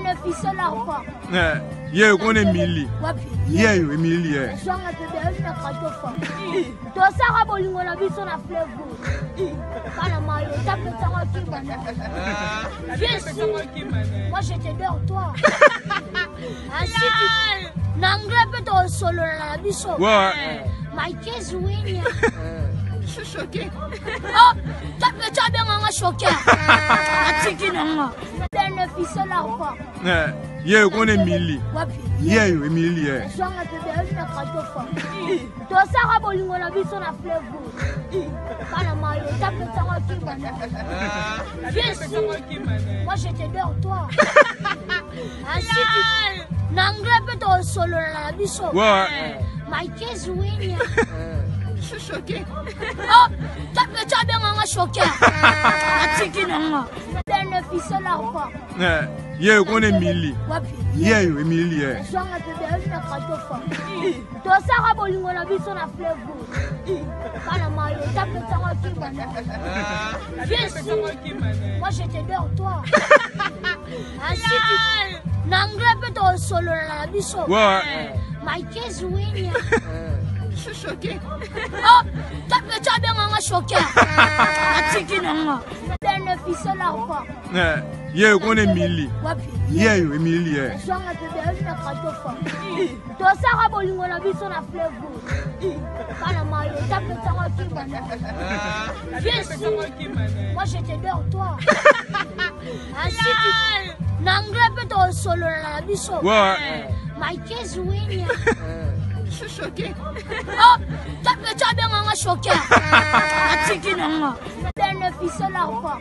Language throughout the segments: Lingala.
Bénéfice l'argent. Ye kone Emili. Wapi? Ye yo Emili ye. Zwanga bebe ayoki na katofa. Tosaka bolingo na biso na fleuve. Bana mayo, tapesanga kima na. Viens ici. Moi je te dors toi. Ainsi tu na anglais mpe tosolola na biso. Ouais. Mike Zouinia. Je suis choquée. Oh, tapeti abenganga choquer. Atiki na nga. Bénéfice l'argent. Ye kone Emili. Wapi? Ye yo Emili ye. Zwanga bebe ayoki na katofa. Tosaka bolingo na biso na fleuve. Bana mayo, tapesanga kima na. Viens ici. Moi je te dors toi. Ainsi tu na anglais mpe tosolola na biso. Ouais. Mike Zouinia. Je suis choquée. Oh, tapeti abenganga choquer. Atiki na nga. Bénéfice l'argent. Ye kone Emili. Wapi? Ye yo Emili ye. Zwanga bebe ayoki na katofa. Tosaka bolingo na biso na fleuve. Bana mayo, tapesanga kima na. Viens ici. Moi je te dors toi. Ainsi tu na anglais mpe tosolola na biso. Ouais. Mike Zouinia. Je suis choquée. Oh, tapeti abenganga choquer. Atiki na nga. Bénéfice l'argent. Ye kone Emili. Wapi? Ye yo Emili ye. Zwanga bebe ayoki na katofa. Tosaka bolingo na biso na fleuve. Bana mayo, tapesanga kima na. Viens ici. Moi je te dors toi. Ainsi tu na anglais mpe tosolola na biso. Ouais. Mike Zouinia. Je suis choquée. Oh, tapeti abenganga choquer. Atiki na nga. Bénéfice l'argent.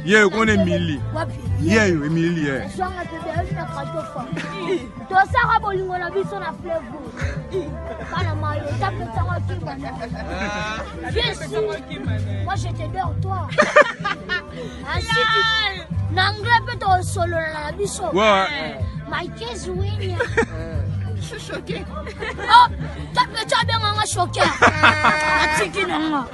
Ye kone Emili. Wapi? Ye yo Emili ye. Zwanga bebe ayoki na katofa. Tosaka bolingo na biso na fleuve. Bana mayo, tapesanga kima na. Viens ici. Moi je te dors toi. Ainsi tu na anglais mpe tosolola na biso. Ouais. Mike Zouinia. Je suis choquée. Oh, tapeti abenganga choquer. Atiki na nga.